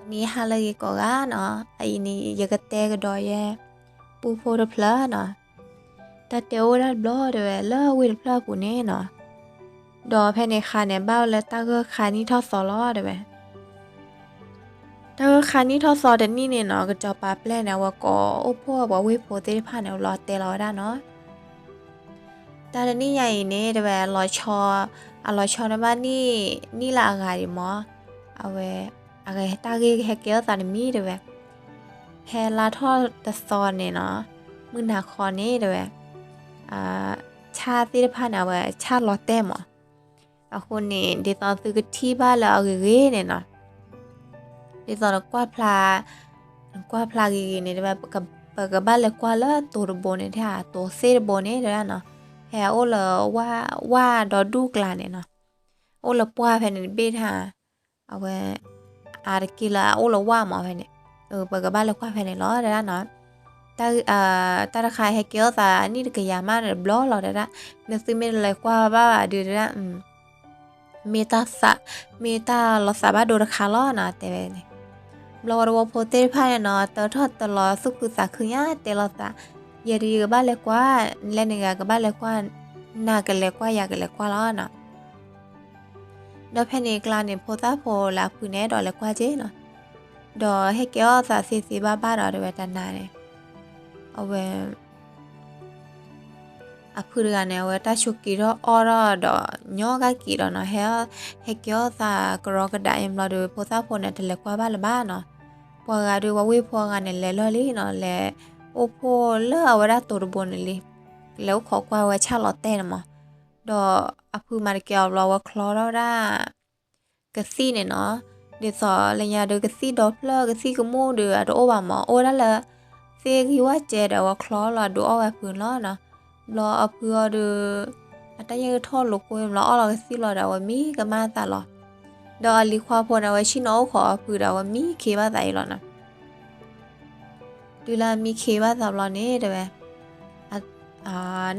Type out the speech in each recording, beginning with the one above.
နံၤဟါလၢအဂ့ၤကိးဂၤနီၤ, အအံၤန့ၣ် ယကတဲကဒီးယဲ ပူဖိတဖျၢၣ်နီၤ, တၢ်တဲအိၣ်ဝဲဒၣ်တဘျီတဲဝဲ လၢဝ့ၢ်တဖျၢၣ်အပူၤန့ၣ်နီၤ, ဒီးဖဲန့ၣ်အခါန့ၣ် ဘၣ်ဝဲလၢတၢ်ဂၢၢ်ခါနံၣ်ထီၣ်သီလီၤတဲဝဲ တၢ်ဂၢၢ်ခါနံၣ်ထီၣ်သီတနံၣ်န့ၣ်နီၤ, ကစီၤပၤပျဲၢ်န့ၣ် အဝဲကိးအိၣ်ဖှိၣ်ပှၤဝ့ၢ်ဖိသ့ၣ်တဖၣ်န့ၣ် လီၤတဲလီၤဝဲဒၣ်နီၤ. တၢ်တနံၣ်ညါအံၤန့ၣ် တဲဝဲ အလီၤဆီ, အလီၤဆီန့ၣ်ဘၣ်နံၣ်, နံၣ်လၢအဂၤဒံးမး, အဝဲ, အဂၤတၢ်ဂ့ၢ်ဟဲကဲထီၣ်သးတမံၤတဲဝဲ, ဖဲလါထီၣ်တသီန့ၣ်နီၤ, မုၢ်နၤခီန့ၣ်တဲဝဲ, ဆၣ်သ့ၣ်တဖၣ်န့ၣ် အဝဲဆၣ်လီၤတဲာ်မး, အဃိန့ၣ် ဒ်သိးသုကထံၣ်ဘၣ်လၢအဂ့ၤဂ့ၤန့ၣ်နီၤ, ဒ်သိးနကွၢ်ဖျါ, နကွၢ်ဖျါဂ့ၤဂ့ၤန့ၣ် တဲဝဲ, ပကဘၣ်လဲၤကွၢ်လၢတိၤတဘိန့ၣ် တဲတိၤသ့ၣ်တဘိန့ၣ်တဲဒၣ်နီၤ, ဟဲအိၣ်လၢဝၣ်ဒီဒူၣ်ကျါန့ၣ်နီၤ, အိၣ်လၢပှၢ်ဖဲန့ၣ်တဘ့ၣ်တၢ်, အဝဲ, အါတက့ၢ်လၢအအိၣ်လၢဝၣ်မးဖဲန့ၣ်, ပကဘၣ်လဲၤကွၢ်ဖဲန့ၣ်လီၤတဲဒၣ်နီၤ. တၢ်တခါဟဲကဲထီၣ်သးနံၣ်တကယၤမးန့ၣ်တဘျီလီၤတဲဒၣ်, နသုမ့ၢ်တလဲၤကွၢ်ဘၣ်ဘၣ်ဒုးတဲဒၣ်, မ့ၢ်တၢ်သး, မ့ၢ်တၢ်လီၤသးဘၣ်ဒိတခါလီၤနီၤ တဲဝဲန့ၣ်, ဘျီဝဲတဝီဖိသ့ၣ်တဖၣ်န့ၣ်နီၤ တၢထီၣ်တလီၤသူၣ်ခုသးခုညါတဲလိာ်သး, ယဲဒုးယကဘၣ်လဲၤကွၢ်, လဲၤန့ၣ်ဂၤကဘၣ်လဲၤကွၢ်, နၤကလဲၤကွၢ်ယၤကလဲၤကွၢ်လီၤနီၤ. ဒီးဖဲန့ၣ်အကျါန့ၣ် ဖိသၣ်ဖိလၢအဖုန့ၣ်အဲၣ်ဒိးလဲၤကွၢ်က့နီၤ, ဒီးဟဲကဲထီၣ်သးသ့သ့ဘၣ်ဘၣ်ဒီးတဲဝဲတနၤန့ၣ်, အဝဲ အဖုတဂၤန့ၣ် အဝဲတၢ်ဆိးက့ၤထီၣ်အီၣ်ထီၣ်ဒီး ညီကၣ်က့ၤဒီးနီၤ, ဟဲ, ဟဲကဲထီၣ်သးကရီကဒးအံၤဘျီဒီး ဖိသၣ်ဖိန့ၣ် တလဲၤကွၢ်ဘၣ်လၢၤဘၣ်နီၤ, ပှၤဂၤဒီးပှၤဝ့ၢ်ဖိအဂၤန့ၣ် လဲၤလီၢ်လံနီၤ, လဲၤအိၣ်ဖှိၣ်လၢအဝဲဒၣ်တိၤတဘိန့ၣ်လံ, လဲၤအိၣ်ခိးကွၢ်ဝဲဆၣ်လီၤတဲာ်န့ၣ်မး, ဒီးအဖုမၤတကဲအီၤဘျီ အဝဲချီထီၣ်ဝဲဒၣ် ကသံၣ်န့ၣ်နီၤ, ဒ်သိးလၢညါဒီးကသံၣ်ဒီဖျၢၣ် ကသံၣ်ကမူၣ်ဒီးအတအိၣ်ဘၣ်မး, အိၣ်ဝဲဒၣ်လၢ သ့ၣ်ဂံၢ်ဝၣ်စဲဒီး အဝဲချီလီၤဒုးအီၣ်ဝဲအဖုန့ၣ်လီၤနီၤ, ဘျီအဖုအီၤဒီး အတၢ်ညၣ်ဂ့ၢ်ထီၣ်လိာ်ကွဲမးလီၤ အီၣ်လီၤကသံၣ်လီၤဒီး အဝဲမံကမၣ်သးလီၤ, ဒီးအလံၤခွါဖိန့ၣ် အဝဲဆ့ၣ်နီၤအိၣ်ခိးအဖုဒီး အဝဲမံခ့ဘၣ်သးအံၤလီၤနီၤ. တုၤလၢအမံခ့ဘၣ်သးဘျီန့ၣ် တဲဝဲ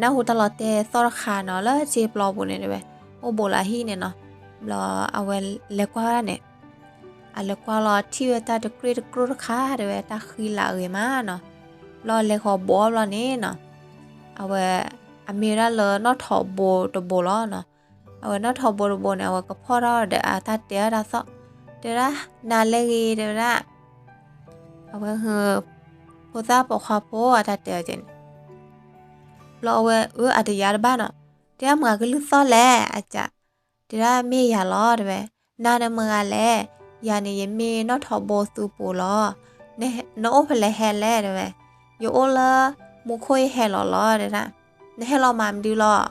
နၢ်ဟူတၢ်လီၤတဲာ်သီၣ်တခါနီၤ လၢစ့ပျီပူၤန့ၣ်တဲဝဲ, အိၣ်ဘူးလၢအဟံၣ်န့ၣ်နီၤ, ဘျီအဝဲလဲၤကွၢ်ဝဲဒၣ်န့ၣ်, အလဲၤကွၢ်လီၤထံၣ်ဝဲတၢ်တကြ့ၢ်တကြိၢ်တခါတဲဝဲ တၢ်ဃံလၤအဂ့ၤမးနီၤ, ဘျီလဲၤဃီၤဘူးအီၤဘျီန့ၣ်နီၤ, အဝဲ, အမ့ၢ်ဝဲဒၣ်လၢနီၣ်ထိးဘိတဘိလီၤနီၤ, အဝဲနီၣ်ထိးဘိတဘိန့ၣ် အဝဲကဖီၣ်ထီၣ်ဒီးအတၢ်တဲအီၤတၢ်သီၣ်, တဲဝဲဒၣ်, နၤလဲၤဂ့ၤတဲဝဲဒၣ် အဝဲ, ဖိသၣ်ပိာ်ခွါဖိအတၢ်တဲအီၤန့ၣ်, ဘျီအဝဲအၢအတယါတဘၣ်နီၤ, တဲဒၣ်မတၤကလုၢ်သီၣ်လဲၣ် အကး, တဲဒၣ်မ့ၢ်ယၤလီၤတဲဝဲ, နၤန့ၣ်မတၤဂၤလဲၣ်, ယၤန့ၣ် ယမ့ၢ်နီၣ်ထိးဘိသူပိာ်လီၤ, နအိၣ်ဖဲလဲၣ်ဟဲလဲၣ်တဲဝဲ, ယအိၣ်လၢမူခိၣ်ယဟဲလီၤလီၤတဲဒၣ်, နဟဲလီၤမၤမနုၤလီၤ,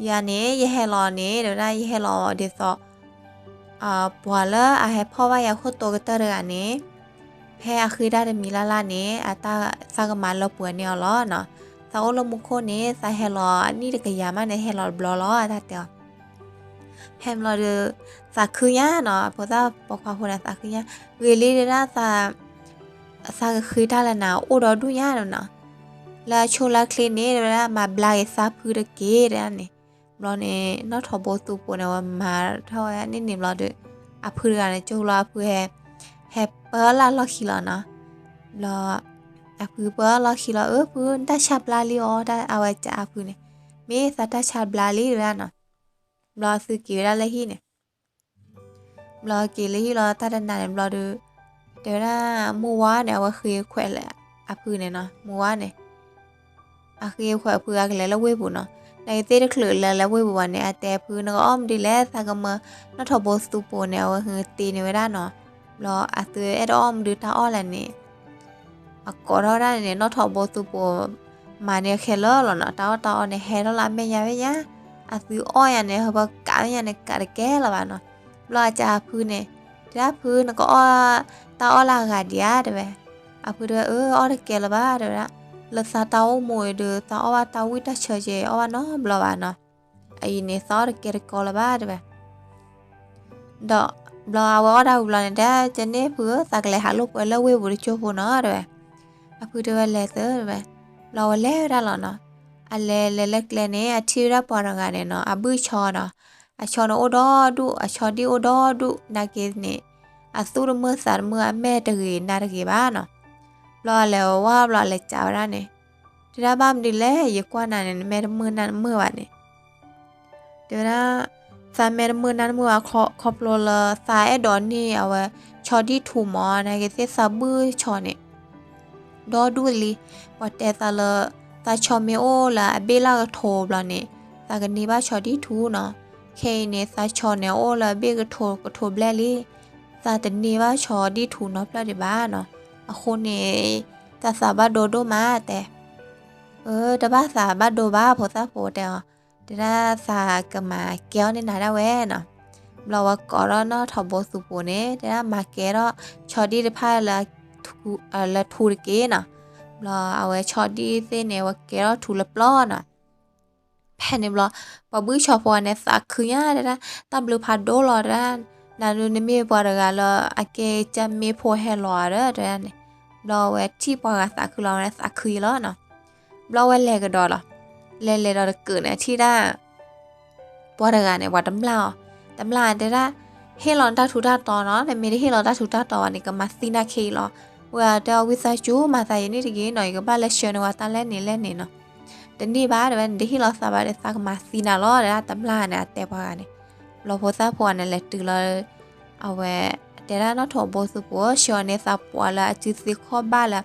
ယၤန့ၣ် ယဟဲလီၤန့ၣ် တဲဝဲဒၣ် ယဟဲလီၤဒ်သိး ပှၤလၢအဟဲဖီၣ်ဘၣ်ယၤခိၣ်တိကတၢၢ်တဂၤန့ၣ်, ဖဲအဃ့တၢ်တမံၤလၢ်လၢ်န့ၣ် အတၢ်သးကမၤလၢပှဲၤန့ၢ်အီၤလီၤနီၤ, သးအိၣ်လၢမူခိၣ်န့ၣ် သးဟဲလီၤနံၣ်တကယၤမးန့ၣ် ဟဲလီၤတဘျီလီၤ အတၢ်တဲအီၤ, ဖဲဘျီဒီး သးခုညါနီၤ ဖိသၣ်ပိာ်ခွါဖိန့ၣ်သးခုညါ, ဂ့ၤလံတဲဒၣ် သးကဃ့တၢ်လၢနၤ အိၣ်ဒီဒူၣ်ညါနီၤ, လၢအဆိလၢအချ့န့ၣ် တဲဝဲဒၣ် မၤဘျါက့ၤသးဖုတက့ၢ်တဲဒၣ်န့ၣ်, ဘျီန့ၣ် နီၣ်ထိးဘိသူပိာ်န့ၣ် အဝဲမၤထီၣ်ဝဲန့ၣ်န့ၣ်ဘျီဒီး အဖုတဂၤန့ၣ် ကၠိလီၤအဖုဟဲ, ဟဲပၢလၢလီၢ်ခံလီၤနီၤ, ဘျီ အဖုပၢလီၢ်ခံလီၤ အၢ ဖု နတၢ်ဆါဘျါလံအီၤ အဝဲကအဖုန့ၣ်, မ့ၢ်သးတၢ်ဆါဘျါလံတဲဝဲဒၣ်နီၤ, ဘျီအသုက့ၤဝဲဒၣ်လၢဟံၣ်န့ၣ် ဘျီက့ၤလၢဟံၣ်လီၤ တၢ်တနၤန့ၣ်ဘျီဒီး တဲဝဲဒၣ် မုၢ်ဝါန့ၣ် အဝဲဃ့ခွဲးလၢအဖုန့ၣ်နီၤ မုၢ်ဝါန့ၣ် အဃ့ခွဲးအဖုအကလဲၤလၢဝ့ၢ်ပူၤနီၤ, နာ်က့ၤသ့ၣ်တချုးလဲၤလၢဝ့ၢ်ပူၤဘၣ်န့ၣ် အတဲအဖု နကအီၣ်မနုၤလဲၣ် သးကမၢ နီၣ်ထိးဘိသူပိာ်န့ၣ် အဝဲဟဲတ့န့ၢ်ဝဲဒၣ်နီၤ, ဘျီအသုအဲၣ်ဒိးအီၣ်မနုၤတၢ်အီၣ်လဲၣ်န့ၣ် အကိးထီၣ်ဝဲဒၣ်န့ၣ် နီၣ်ထိးဘိသူပိာ် မၤန့ၢ်ခဲလၢာ်လီၤနီၤ, တၢ်အီၣ်တၢ်အီန့ၣ် ဟဲထီၣ်လၢအမဲာ်ညါဝဲညါ, အသုအီၣ်ယၤန့ၣ် ဟဲပကးဝဲညါန့ၣ် ကးတကဲလၢၤဘၣ်နီၤ, ဘျီအကအဖုန့ၣ် တဲဒၣ်ဖု နကအီၣ်တၢ်အီၣ်လၢအဂၤဒံးဧါ တဲဝဲ, အဖုတဲဝဲ အၢ အီၣ်တကဲလၢၤဘၣ် တဲဝဲဒၣ်, လၢသးတၢ်အိၣ်မူအံၤဒီး သးအီၣ်ဘၣ်တၢ်ဝံၣ်တၢ်ဆၢက့ၤ အီၣ်ဘၣ်နီတဘျီဘၣ်နီၤ အအံၤန့ၣ် သးအီၣ်တကဲတကီလၢၤဘၣ် တဲဝဲ, ဒီးဘျီအဝဲအီၣ်တၢ်ဝံၤဘျီန့ၣ် တဲ ကန့ၣ်ဖုဧၢ သးကလဲၤဟးလိာ်ကွဲလၢဝ့ၢ်ပူၤတကၠိဖိနီၤ တဲဝဲ, အဖုတဲဝဲလဲၤသၢ တဲဝဲ, ဘျီအဝဲလဲၤဝဲဒၣ်လီၤနီၤ, အလဲၤလဲၤလၢကျဲန့ၣ် အထံၣ်ဝဲဒၣ်ပှၤတဂၤန့ၣ်နီၤ အဘုၣ်ဆီနီၤ, အဆီန့ၣ်အိၣ်ဒီဒူၣ် အဆီဒံၣ်အိၣ်ဒီဒူၣ် နာ်က့န့ၣ် အသူၣ်တမုာ်သးတမုာ် အမဲာ်တဂ့ၤနါတဂ့ၤဘၣ်နီၤ. ဘျီအလဲၤဝဲဘျီအလဲၤကးဝဲဒၣ်န့ၣ်, တဲဒၣ်ဘၣ်မနုၤလဲၣ် ယကွၢ်နၤန့ၣ် နမဲာ်တမုာ်နါတမုာ်ဘၣ်န့ၣ် တဲဝဲဒၣ်, သးမဲာ်တမုာ်နါတမုာ်ဘၣ် ခီဖျိလၢသးအဲၣ်ဒိးန့ၢ်အဝဲ ဆီဒံၣ်ထူမး နာ်က့သ့ၣ်သးဘုၣ်ဆီန့ၣ် ဒီဒူၣ်လံ. ပှၤတဲသးလၢ သးဆီမ့ၢ်အိၣ်လၢအဘ့ၣ်လၢကထိဘျီန့ၣ် သးကန့ၢ်ဘၣ်ဆီဒံၣ်ထူနီၤ. ခဲအံၤန့ၣ် သးဆီန့ၣ်အိၣ်လၢအဘ့ၣ်ကထိကထိဘျဲၣ်လံ. သးတန့ၢ်ဘၣ်ဆီဒံၣ်ထူနီတဖျၢၣ်ဒံးဘၣ်နီၤ. အဃိန့ၣ် တၢ်သးဘၣ်ဒိဒိၣ်မးတဲ အၢ တဘၣ်သးဘၣ်ဒိဘၣ် ဖိသၣ်ဖိတဲအီၤ, တဲဒၣ်သးကမၤကဲအီၤန့ၢ်နၤဒၣ်ဝဲနီၤ. ဘျီဝဲကိးထီၣ်နီၣ်ထိးဘိသူၣ်ပိာ်န့ၣ် တဲဒၣ်မၤကဲထီၣ်ဆီဒံၣ်တဖၣ်လၢ လၢထူတက့ၢ်နီၤ. ဘျီအဝဲဆီဒံၣ်သ့ၣ်န့ၣ် ဝဲကဲထီၣ်ထူလၢပျီနီၤ. ဖဲန့ၣ်ဘျီ ပှၤဘုၣ်ဆီဖိန့ၣ် သးခုညါတဲဒၣ် တၢ်ဘျုးဖးဒိၣ်လီၤတဲဒၣ်, နၤဒုးနမ့ၢ်ပှၤတဂၤလၢအကဲကၢ်မ့ၢ်ဖိဟဲလီၤဧါဒီးတဲဒၣ်န့ၣ်. ဘျီဝဲထံၣ်ပှၤဂၤသးခုလီၤဝဲန့ၣ် သးခုယံလီၤနီၤ. ဘျီဝဲလဲၤကဒီးလီၤ. လဲၤလဲၤဒီးတကုးန့ၣ် ထံၣ်ဒၣ် ပှၤတဂၤန့ၣ် ပှၤတမျၢ်အီၤ, တမျၢ်တဲဒၣ်, ဟ့ၣ်လီၤနတၢ်ထူးတၢ်တီၤနီၤ, နမ့ၢ်တဟ့ၣ်လီၤတၢ်ထူးတၢ်တီၤဘၣ်န့ၣ် ကမၤသံနၤခဲအံၤလီၤ. ဝဲတဲအီၤ ဝံသးစူၤ မၤသးယံၤန့ၣ်တဂ့ၤနီၤ, ယကဘၣ်လဲၤဆှၢန့ၢ်ဝဲတၢ်လဲၣ်န့ၣ်လဲၣ်န့ၣ်နီၤ. တန့ၢ်ဘၣ်တဲဝဲ, နတဟ့ၣ်လီၤသးဘၣ်ဒီး သးကမၤသံနၤလီၤတဲဒၣ် တမျၢ်န့ၣ် အတဲပှၤဂၤန့ၣ်. ဘျီဖိသၣ်ဖိန့ၣ် လဲၤတုၤလီၤ အဝဲ တဲဒၣ်နီၣ်ထိးဘိသူၣ်ပိာ် ဆှၢန့ၢ်သးပှၢ်လၢအစုသ့ခီၣ်ဘၣ်လၢ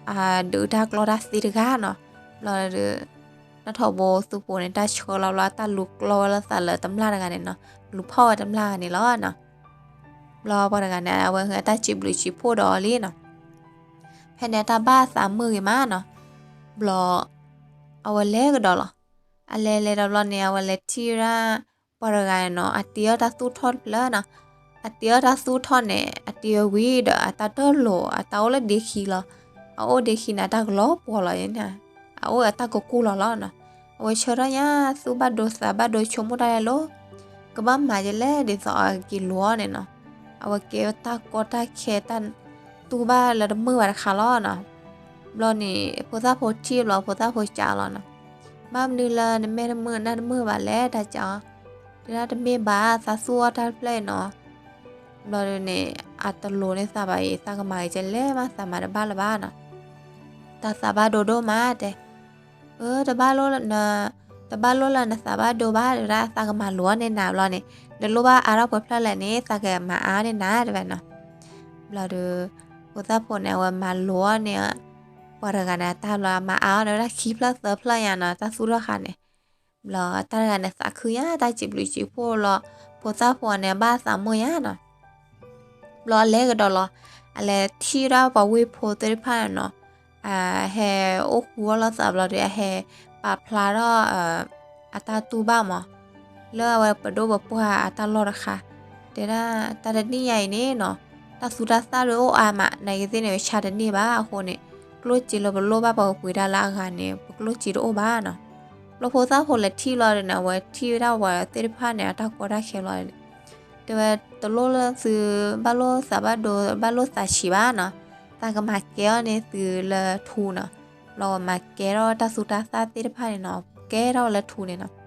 အဒုးတၢ်ကျီတၢ်သ့တဂၤနီၤ. ဘျီဒီး နီၣ်ထိးဘိသူၣ်ပိာ်န့ၣ် တၢ်ဆှၢလီၤဘျီ တၢ်လူၤကျီဝဲလၢသးလၢတမျၢ်တဂၤန့ၣ်နီၤ, လူၤဖီၣ်ဝဲတမျၢ်ဂၤန့ၣ်လီၤနီၤ. ဘျီပှၤတဂၤန့ၣ် အဝဲဟဲတၢ်စံးဘျုးစံးဖှိၣ်ဒီးအီၤလံနီၤ. ဖဲန့ၣ်တၢ်ဘၣ်သးမုာ်ဂ့ၤမးနီၤ. ဘျီ အဝဲလဲၤကဒီးလီၤ. အလဲၤလဲၤဒီးဘျီန့ၣ် အဝဲလဲၤထံၣ်ဝဲဒၣ် ပှၤတဂၤန့ၣ်နီၤ အတ့အီၣ်တၢ်သူၣ်ထီၣ်တဖျၢၣ်နီၤ. အတ့အီၣ်တၢ်သူၣ်ထီၣ်န့ၣ် အတ့အီၣ်ဝံၤဒီးအတၢ်တၢၢ်လိာ် အတၢ်အိၣ်လၢဒ့ခံလီၤ. အအိၣ်ဒ့ခံန့ၣ် အတၢ်ကလီၤပှီၤလီၤန့ၣ်, အအိၣ်အတၢ်ကကူၣ်လီၤလီၤနီၤ. အဝဲဆၢထၢၣ်ညါ သူၣ်ဘၣ်ဒိသးဘၣ်ဒိ ဆိကမိၣ်တၢ်လဲၣ်လီၤ. ကဘၣ်မၤဒ်လဲၣ်ဒ်သိးအက့ၤလိၤအီၤန့ၣ်နီၤ. အဝဲကဲတၢ်ကီတၢ်ခဲတၢ်သူၣ်ဘၣ်လၢတမုာ်ဘၣ်တခါလီၤနီၤ. ဘျီန့ၣ် ဖိသၣ်ဖိထံၣ်ဘျီ ဖိသၣ်ဖိကးလီၤနီၤ. ဘၣ်မနုၤလၢနမဲာ်တမုာ်နါတမုာ်ဘၣ်လဲၣ် တၢ်ကးအီၤ. တဲဒၣ်တမ့ၢ်ဘၣ် သးသူၣ်အီၣ်တၢ်တဖျၢၣ်အံၤနီၤ. ဘျီဒုးန့ၣ် အတလိၤန့ၢ်သးဘၣ်အံၤ သးကမၤကလဲၣ်မး သးမၤတဘၣ်လၢၤဘၣ်နီၤ. တၢ်သးဘၣ်ဒိဒိၣ်မးတဲ အၢ တဘၣ်လိၣ်လၢ တဘၣ်လိၣ်လၢနသးဘၣ်ဒိဘၣ်တဲဒၣ် သးကမၤလိၤအီၤန့ၢ်နၤဘျီန့ၣ် နလိၣ်ဘၣ်အါထီၣ်ပှဲၤဖျၢၣ်လဲၣ်န့ၣ် သးကမၤအါအီၤန့ၢ်နၤတဲဝဲနီၤ. ဘျီဒီး ဖိသၣ်ဖိန့ၣ် အဝဲမၤလိၤအီၤန့ၢ် ပှၤတဂၤန့ၣ် တၢ်ဘျီမၤအါအီၤန့ၢ်ဝဲဒၣ်ခံဖျၢၣ်သၢဖျၢၣ်ညါနီၤ တၢ်သူၣ်ထီၣ်ဃာ်န့ၣ်. ဘျီတၢ်တဂၤန့ၣ် သးခုညါ တၢ်စံးဘျုးစံးဖှိၣ်လီၤ. ဖိသၣ်ဖိန့ၣ် ဘၣ်သးမုာ်ညါနီၤ. ဘျီအလဲၤကဒီးလီၤ. အလဲၤထံၣ်ဒၣ်ပှၤဝ့ၢ်ဖိသ့ၣ်တဖၣ်န့ၣ်နီၤ. အဟဲအိၣ်ဃူအီၣ်လိာ်သးဘျီဒီး အဟဲပာ်ဖျါထီၣ် အတၢ်တူၢ်ဘၣ်မး လၢအဝဲပဒိၣ်ပပှၢ်အတၢ်လီၢ်တခါ တဲဒၣ် တၢ်တနံၣ်ညါအံၤန့ၣ်နီၤ တၢ်သူတၢ်သၣ်ဒုးအိၣ်အါမး နာ်က့သ့ၣ်န့ၣ် ပဆါတန့ၢ်ဘၣ်အဃိန့ၣ် ကျိၣ်စ့လၢပလိၣ်ဘၣ်ပကပှ့ၤဒၣ်လၢအဂၤန့ၣ် ပကျိၣ်စ့တအိၣ်ဘၣ်နီၤ. ဘျီဖိသၣ်ဖိလဲၤထံၣ်လီၤဒီးန့ၣ် အဝဲထံၣ်ဝဲဒၣ်ပှၤသ့ၣ်တဖၣ်န့ၣ် အတၢ်ကီတၢ်ခဲလီၤန့ၣ် တဲဝဲ တလိၣ်လၢသု ဘၣ်လိၣ်သးဘၣ်ဒိ ဘၣ်လိၣ်သးဆံးဘၣ်နီၤ. သးကမၤကဲအီၤန့ၢ်သုလၢထူနီၤ. ဘျီဝဲမၤကဲထီၣ်တၢ်သူတၢ်သၣ်သ့ၣ်တဖၣ်န့ၣ်နီၤ ကဲထီၣ်ဝဲလၢထူန့ၣ်နီၤ.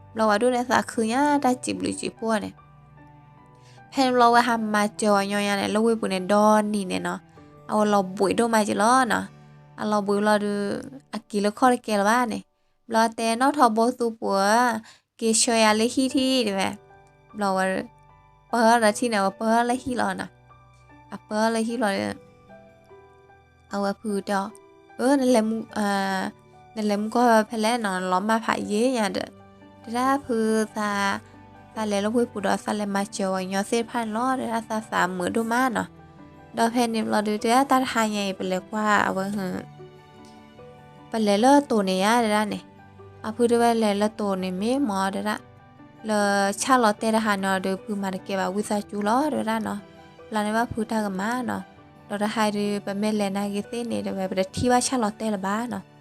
ဘျီဝဲဒိၣ်န့ၣ်သးခုညါ တၢ်စံးဘျုးစံးဖှိၣ်န့ၣ် ဖဲန့ၣ်ဘျီဝဲဟးမၤစၢၤဝဲညီညါန့ၣ် လၢဝ့ၢ်ပူၤန့ၣ် ဒီနံၤန့ၣ်နီၤ. အဝဲလီၤဘှံးဒိၣ်မးက့ၤလီၤနီၤ. အလီၤဘှံးဘျီဒီး အက့ၤလၢခီၣ်တကဲလၢၤဘၣ်န့ၣ်. ဘျီတဲနီၣ်ထိးဘိသူၣ်ပိာ်ဧၢ, က့ၤဆှၢယၤလၢဟံၣ်ထံၣ်တဲဝဲ. ဘျီဝဲ ပၢဒီးထံၣ်န့ၣ် အဝဲပၢလၢဟံၣ်လီၤနီၤ. အပၢလၢဟံၣ်လီၤဒီး အဝဲဖုတဲအီၤ, အၢ နလဲၤမူကီၢ်ဖဲလဲၣ်နီၤ, နလီၤမၢ်ဖးယံာ်ညါဒီး, တဲဒၣ်ဖုသး, သးလဲၤလၢဝ့ၢ်ပူၤဒီး သးလဲၤမၤစၢၤဝဲညီသ့ၣ်တဖၣ်န့ၣ်လီၤ, တဲဒၣ်သးသးမုာ်ဒိၣ်မးနီၤ. ဒီးဖဲန့ၣ်ဘျီဒီး တဲဒၣ်တၢ်တဟါညါအံၤ ပလဲၤကွၢ်အဝဲ ပလဲၤလၢတိၤန့ၣ်ယါတဲဒၣ်န့ၣ်, အဖုတဲဝဲလဲၤလၢတိၤန့ၣ်မ့ၢ်မ့ၢ်တဲဒၣ်, လၢဆၣ်လီၤတဲာ်တဟါန့ၣ်ဒီး ဖုမၤတကဲဘၣ် ဝံသးစူၤလီၤတဲဝဲဒၣ်နီၤ, ဘျီန့ၣ်ဘၣ်ဖုတၢ်ကမၣ်နီၤ, ဒီးတဟါဒီး ပမ့ၢ်လဲၤနာ်က့ၤသ့ၣ်န့ၣ် တဲဝဲ ပတထံၣ်ဘၣ်ဆၣ်လီၤတဲာ်လၢၤဘၣ်နီၤ.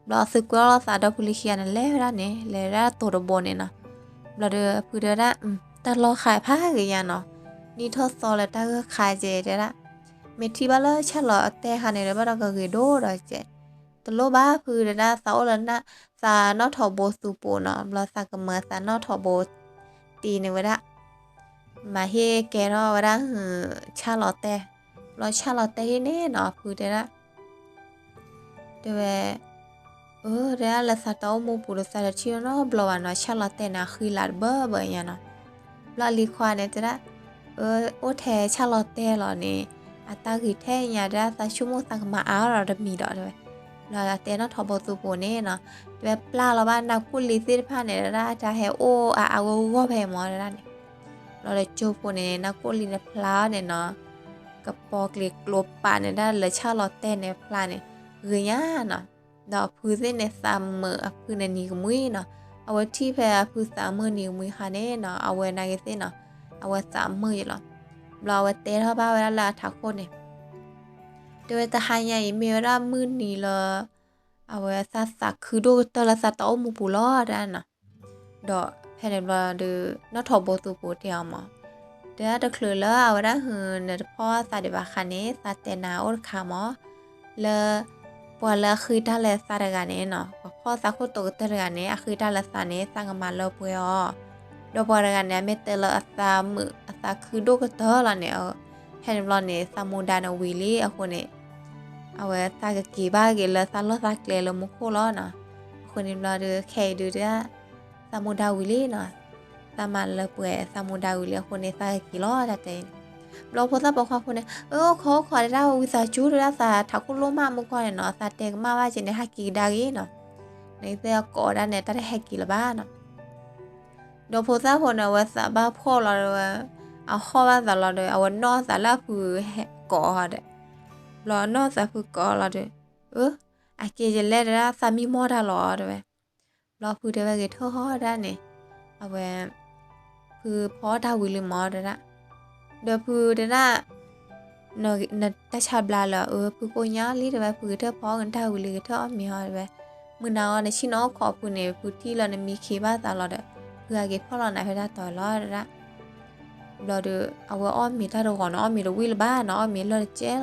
ဘျီသုးကွဲးလီၤသးဒီဖုလံခံဂၤန့ၣ် လဲၤဝဲဒၣ်န့ၣ် လဲၤဝဲဒၣ်တိၤတဘိန့ၣ်နီၤ. ဘျီဒီးဖုတဲဝဲဒၣ် တၢ်လီၢ်ဃးဖးဂ့ၤညါနီၤ, နံၣ်ထီၣ်သီလၢတၢ်ဂၢၢ်ခါကဲတဲဒၣ်, မ့ၢ်ထံၣ်ဘၣ်လၢဆၣ်လီၤအတဲာ်ဟါန့ၣ်ဒီး ဘၣ်ဒီးကဂ့ၤဒိၣ်ဒီးကဲ တလိၣ်ဘၣ်ဖုတဲဒၣ် သးအိၣ်လၢ သးနီၣ်ထိးဘိသူၣ်ပိာ်နီၤ, ဘျီသးကမၢသးနီၣ်ထိးဘိတ့ၢ်န့ၣ်ဝဲဒၣ်. မၤဟ့ၣ်ကဲထီၣ်ဝဲဒၣ် ဆၣ်လီၤတဲာ်, ဘျီဆၣ်လီၤတဲာ်ဟံၣ်န့ၣ်နီၤ အဖုတဲဒၣ် တဲဝဲ, အၢ တဲဒၣ်လၢသးတၢ်အိၣ်မူပူၤဒီးသးတထံၣ်နီတဘျီဘၣ်နီၤ, ဆၣ်လီၤတဲာ်န့ၣ် အဃံလၤတဘၢဘၢညါနီၤ. ဘျီအလံၤခွါန့ၣ်တဲဒၣ်, အၢ အိၣ်ထဲဆၣ်လီၤတဲာ်လီၤန့ၣ် အတၢ်ဂ့ၤထဲညါတဲဒၣ်သးဆိကမိၣ်သးကမၤအါထီၣ်ဒီးတမံၤဒီးတဲဝဲ, ဘျီတဲနီၣ်ထိးဘိသူပူၤန့ၣ်နီၤ, တဲဝဲပျၢ်လီၤဘၣ်နၢ်ကိၣ်လံၤသ့ၣ်တဖၣ်န့ၣ် တဲဒၣ်တၢ်ဟဲအိၣ်အါအါဂီၢ်ဂီၢ်ဖဲမၢတဲဒၣ်န့ၣ်, ဘျီဒီးကၠိဖိန့ၣ် နၢ်ကိၣ်လံၤန့ၣ်ဖျါအီၤန့ၣ်နီၤ, ကပီၤကျ့ၤကျိၤပာ်န့ၣ်ဒၣ်လၢဆၣ်လီၤတဲာ်န့ၣ်ဖျါန့ၣ် ဂ့ၤညါနီၤ, ဒီးအဖုသ့ၣ်န့ၣ်သးမုာ်အဖုန့ၣ်နံၤကမှံနီၤ, အဝဲထံၣ်ဖဲအဖုသးမုာ်နံၤကမှံအခါန့ၣ်နီၤ အဝဲနာ်က့ၤသ့ၣ်နီၤ, အဝဲသးမုာ်ယလီၤ. ဘျီအဝဲတဲထီၣ်ဘၣ်ဝဲဒၣ်လၢအထးခိၣ်န့ၣ် တဲဝဲတဟါညါအံၤမ့ၢ်ဝဲဒၣ်မုၢ်နံၤလၢ အဝဲသးသးခုဒိၣ်ကတၢၢ်လၢသးတၢ်အိၣ်မူပူၤလီၤတဲဒၣ်နီၤ. ဒီးဖဲန့ၣ်ဘျီဒီး နီၣ်ထိးဘိသူပူၤတဲအီၤမး, တဲဒၣ်တချုးလၢအဝဲဒၣ်ဟု နတဖီၣ်သးဒံးဘၣ်အခါန့ၣ် သးတဲနၤအိၣ်တခါမး, လၢ ပှၤလၢအဃ့တၢ်လၢသးတဂၤန့ၣ်နီၤ ပှၤဖီၣ်သးခိၣ်တိၤကတၢၢ်တဂၤန့ၣ် အဃ့တၢ်လၢသးန့ၣ် သးကမၤလၢပှဲၤအီၤ, ဒီးပှၤတဂၤန့ၣ် အမ့ၢ်တဲလၢအသးမုာ်အသးခုဒိၣ်ကတၢၢ်လီၤန့ၣ်, ဖဲန့ၣ်ဘျီန့ၣ် သးမူဒါန့ၣ်ဝံၤလံအဃိန့ၣ် အဝဲသးကက့ၤဘၣ်က့ၤလၢသးလီၢ်သးကျဲလၢမူခိၣ်လီၤနီၤ. အဃိန့ၣ်ဘျီဒီး ခဲအံၤဒုးတဲဒၣ် သးမူဒါဝံၤလံနီၤ, သးမၤလၢပှဲၤသးမူဒါဝံၤလံအဃိန့ၣ် သးကက့ၤလီၤတၢ်တဲအံၤန့ၣ်. ဘျီဖိသၣ်ပိာ်ခွါဖိန့ၣ် အၢ အိၣ်ခိးအိၣ်ခိးတဲဒၣ်ဝံသးစူၤတဲဒၣ်သးထးခိၣ်လိၣ်မးမုၢ်ကီၢ်န့ၣ်နီၤ သးတဲကမၣ်ဘၣ်က့ၤန့ၣ် ဟဲက့ၤကဒါက့ၤနီၤ, နကသ့ၣ်အကိးဒၣ်န့ၣ် တၢ်တဟဲက့ၤလၢၤဘၣ်နီၤ. ဒီးဖိသၣ်ဖိန့ၣ် အဝဲသးဘၣ်ဖှီၣ်လီၤဒီး အဟီၣ်ဘၣ်သးလီၤဒီး အဝဲနီၢ်သးလၢအဖုကိးအီၤဒီး, ဘျီနီၢ်သးဖုကိးအီၤလီၤဒီး, အၢ အက့ၤယလဲၣ်တဲဒၣ်သးမံမီၢ်တၢ်လီၤတဲဝဲ. ဘျီဖုတဲဝဲဂ့ၤထၢၣ်ဟီၣ်ဒၣ်န့ၣ်, အဝဲ ဖုဖီတၢ်ဝံၤလံမၢ်တဲဒၣ်, ဒီးဖုတဲဒၣ် နတၢ်ဆါဘျါလၢ အၢ ဖုကိညါလံတဲဝဲ ဖုဂ့ၤထၢၣ်ဖီဂ့ၤတၢ်ဝံၤလံဂ့ၤထၢၣ်အီၣ်မ့ၤဟီတဲဝဲ, မုၢ်နၤဂီၢ်နဆ့ၣ်နီၤအိၣ်ခိးဖုန့ၣ် ဖုထံၣ်လၢနမံခံဘၣ်သးလီၤဒီး ဖုဟဲက့ၤဖီၣ်လီၤနၤဖဲတၢ်တီၤလီၤတဲဒၣ်. ဘျီဒီး အဝဲအီၣ်မ့ၤတၢ်တဂီၤန့ၣ် အီၣ်မ့ၤတဝံၣ်လၢၤဘၣ်နီၤ အီၣ်မ့ၤလၢာ်တကဲလီၤ.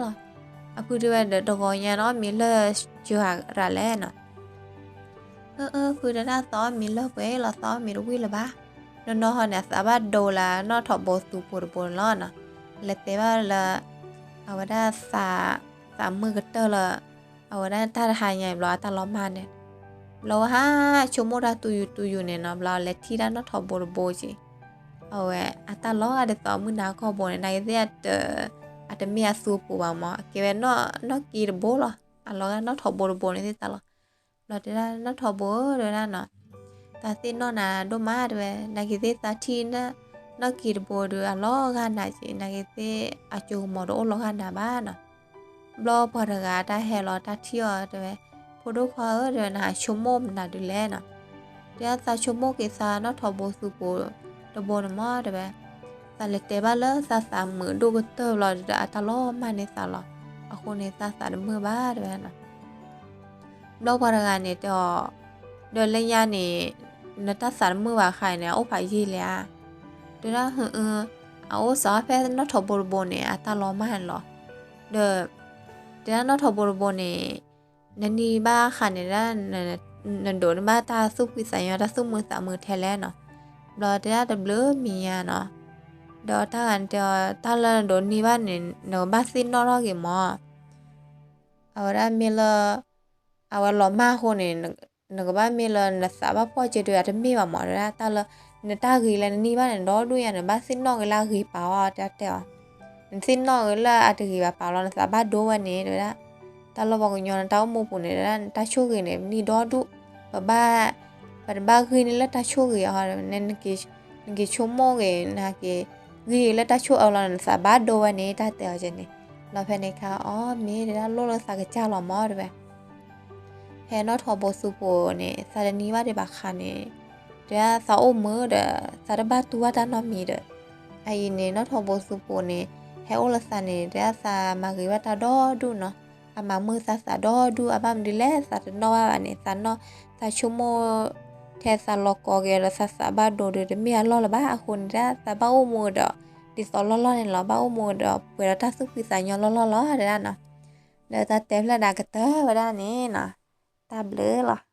အဖုတဲဝဲဒီးတဂီၤညါန့ၣ် အီၣ်မ့ၤလၢာ်စှၤရၤလဲၣ်နီၤ. အၢ အၢ ဖုတဲဒၣ်သးအီၣ်မ့ၤလၢာ်ပှဲၤလီၤ သးအီၣ်မ့ၤတဝံၣ်လၢၤဘၣ်. နီၢ်နီၢ်ဟီန့ၣ် အသးဘၣ်ဒိလၢနီၣ်ထိးဘိသူပူၤတဘိန့ၣ်လီၤနီၤ. လဲၤတဲဘၣ်လၢ အဝဲဒၣ်သး သးမုာ်ကတၢၢ်လၢ အဝဲဒၣ်တၢ်တဟါညါအံၤဘျီအတၢ်လီၤမၢ်န့ၣ်, ဘျီဝဲဟးဆိကမိၣ်တၢ်တူၢ်ယူၤတူၢ်ယူၤန့ၣ်နီၤ ဘျီလဲၤထံၣ်ဒၣ်နီၣ်ထိးဘိတဘိက့ၤ, အဝဲအတၢ်လီၤဂာ်ဒ်သိးမုၢ်နၤကီၢ်ဘိန့ၣ် နာ်က့ၤသ့ၣ် အတမ့ၢ်အသူအပူၤဘၣ်မၢ် အကဲဝဲနီၣ်က့တဘိလီၤ. အလီၤဂာ်နီၣ်ထိးဘိတဘိန့ၣ်သ့ၣ်တၢ်လီၤ. ဘျီတဲဒၣ်နီၣ်ထိးဘိဧၢတဲဝဲဒၣ်နီၤ, သးသ့ၣ်နီၣ်နၤဒိၣ်မးတဲဝဲ, နာ်က့ၤသ့ၣ်သးထံၣ် နီၣ်က့တဘိဒီး အလီၤဂာ်နၤက့ၤ နာ်က့ၤသ့ၣ်အစိကမီၤတအိၣ်လီၤဂာ်နၤဘၣ်နီၤ. ဘျီပှၤတဂၤတၢ်ဟဲလီၤတၢ်ထံၣ်အီၤတဲဝဲ, ဖိဒိၣ်ခွါဧၢတဲဝဲ နဆိကမိၣ်မနုၤဒ်လဲၣ်နီၤ. တဲဒၣ်သးဆိကမိၣ်က့ၤသးနီၣ်ထိးဘိသူပူၤတဘိန့ၣ်မၢ်တဲဝဲ, သးလဲၤတဲဘၣ်လၢသးသးမုာ်ဒိၣ်ကတၢၢ်ဘျီဒီးအတၢ်လီၤမၢ်န့ၢ်သးလီၤ. အဃိန့ၣ်သးသးတမုာ်ဘၣ်တဲဝဲနီၤ. ဘျီပှၤတဂၤန့ၣ်တဲအီၤ, ဒီးလၢညါန့ၣ် နတၢ်သးတမုာ်ဘၣ်အခါန့ၣ် အအိၣ်ဖးယံာ်လဲၣ်ဧါ. တဲဒၣ် အအိၣ်စးဖဲနီၣ်ထိးဘိတဘိန့ၣ် အတၢ်လီၤမၢ်န့ၣ်လီၤ. ဒီး တဲဒၣ်နီၣ်ထိးဘိတဘိန့ၣ် နန့ၢ်ဘၣ်အခါန့ၣ်ဒၣ် နဒိးန့ၢ်ဘၣ်တၢ်သူၣ်ဖှံသးညီတၢ်သူၣ်မုာ်သးမုာ်ထဲလဲၣ်နီၤ. ဘျီတဲဒၣ်တဘျုးမံၤညါနီၤ. ဒီးတၢ်ဂၤန့ၣ်တဲအီၤ တၢ်လၢနဒိးန့ၢ်ဘၣ်န့ၣ် နကဘၣ်သ့ၣ်နီၣ်ထီၣ်က့ၤမၢ်. အဝဲဒၣ်မ့ၢ်လၢ အဝဲလီၤမၢ်အဃိန့ၣ် နကဘၣ်မ့ၢ်လၢနသးဘၣ်ဖှီၣ်က့ၤဒီး အတမ့ၢ်ဘၣ်မၢ် တဲဒၣ်တၢ်လၢ နတၢ်ဂ့ၤလၢနန့ၢ်ဘၣ်န့ၣ် ဒီဒူၣ်ညါ နဘၣ်သ့ၣ်နီၣ်က့ၤလၢအဂ့ၤပာ်အီၤ တဲတဲအီၤ. နသ့ၣ်နီၣ်က့ၤလၢအတဂ့ၤဘၣ်ပာ်လီၤ နသးဘၣ်ဒိဝဲန့ၣ် တဲဝဲဒၣ်. တၢ်လၢပှၤကညီနတၢ်အိၣ်မူပူၤန့ၣ် တဲဒၣ် နတၢ်ဆိၣ်ဂ့ၤန့ၣ် ပန့ၢ်ဒီဒူၣ်, ပဘၣ် ပတဘၣ်ဂ့ၤန့ၢ်လၢတၢ်ဆိၣ်ဂ့ၤအီၤ နက့ၤဆိကမိၣ်ဂ့ၤ နက့ၤဂ့ၤလၢတၢ်ဆိၣ်အၢလီၤ နသးဘၣ်ဒိဝဲန့ၣ် တၢ်တဲအီၤကဲန့ၣ်. ဘျီဖဲန့ၣ်ခါ အီ မ့ၢ်တဲဒၣ်လိၣ်လၢသးကစၢ်လီၤမၢ်တဲဝဲ. ဖဲနီၣ်ထိးဘိသူပူၤန့ၣ် သးတန့ၢ်ဘၣ်ဒံးဘၣ်ခါန့ၣ် တဲဒၣ်သးအိၣ်မုာ်ဒီး သးတဘၣ်တူၢ်ဘၣ်တၢ်နီတမံၤဒီး အအံၤန့ၣ် နီၣ်ထိးဘိသူပူၤန့ၣ် ဟဲအိၣ်လၢသးန့ၣ် တဲဒၣ်သးမၤဂ့ၤဘၣ်တၢ်ဒီဒူၣ်နီၤ. အမၤမုာ်သးသးဒီဒူၣ် အဘၣ်မနုၤလဲၣ် သးတနီၣ်ဘၣ်ဘၣ်န့ၣ် သးနီၣ် သးဆိကမိၣ် ထဲသးလီၤကီက့ၤဒီး သးသးဘၣ်ဒိဒီး တမ့ၢ်အလီၢ်လၢၤဘၣ် အဃိန့ၣ်ဒၣ် သးဘၣ်အိၣ်မူဒီး ဒ်သိးလီၢ်လီၢ်န့ၣ်လီၤ ဘၣ်အိၣ်မူဒီး ပှဲၤဒီးတၢ်သူၣ်ဖှံသးညီလီၢ်လီၢ်လီၤ တဲဒၣ်နီၤ. ဒီးတၢ်တဲဖျၢၣ်န့ၣ် ကတၢၢ်ဝဲဒၣ်န့ၣ်နီၤ. တၢ်ဘျုးလီၤ.